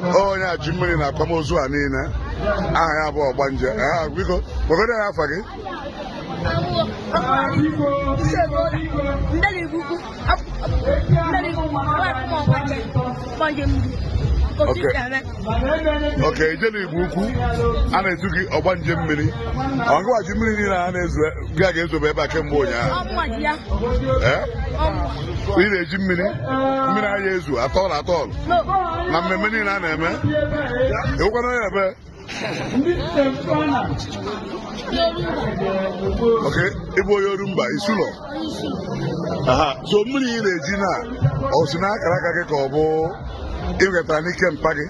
Onye a ji mmiri na akwamozu a niile, aha ya bụ Ọgbanje. Ee, biko gwagodo ya afa gị. Okay, Ijele Igbo Ukwu, a na-etu gị Ọgbanje mmiri. Ọ gịwa ji mmiri niile a na-ezu gị a ga-ezobe ebe a kemgbe ụnyaahụ? Ee, ị na-eji mmiri, mmiri anyị ezu atọl atọl na mmemme niile a na-eme. Ewekwana onye ebe. Okay, ị bụ onye Orumba, Isulo. Aha, so mmiri ị na-eji na o si n'akara aka gị ka ọ bụ ị nwetara n'ike mpa gị?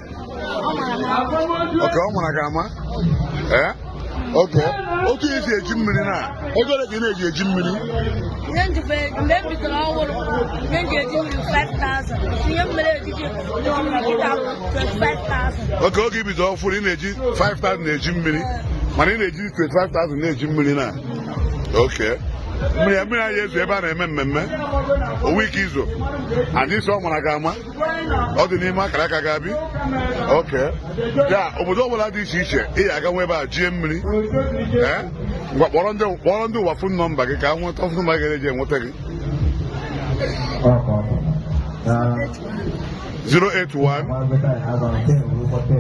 Okay, ọ mara gị ama. Ee, okay, otu esi eji mmiri na ego ole ka ị na-eji eji mmiri? Ihe njikwa mgbe m bidoro ọhụrụ, ihe m ji eji mmiri 5,000, ihe m mere ejiji kịta 25,000. Okay, oge ibido ọfụrụ, ị na-eji 5,000 na-eji mmiri, mana ị na-eji 25,000 na-eji mmiri na. Okay, mmiri mmiri anyị ezu ebe a na-eme mmemme owe ike izo anyị isi ọ mara gị ama, ọ dị n'ime akara aka gị abi. Okay, ya obodo ọbụla dị iche iche ị ga-aga nwe ebe a jie mmiri. Ee, ngwa, kpọrọ ndị ụwa phone number gị ka a nweta phone number ga-eji enweta gị. 081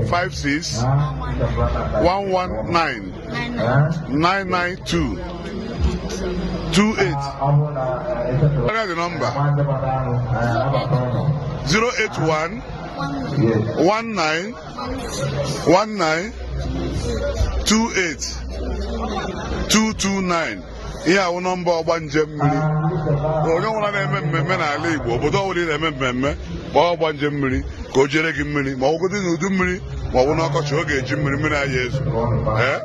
56 119 992 28. What are the number? 081 19 19 28 229. Ihe awụ nọmba Ọgbanje mmiri. Onye ọbụla na-eme mmemme n'ala Igbo, obodo ọbụla ị na-eme mmemme, kpọọ Ọgbanje mmiri ka o jere gị mmiri, ma ọ bụgodị n'udu mmiri ma ọ bụ n'ọkọchị, ọ ga-eji mmiri, mmiri anyị ezu. Ee.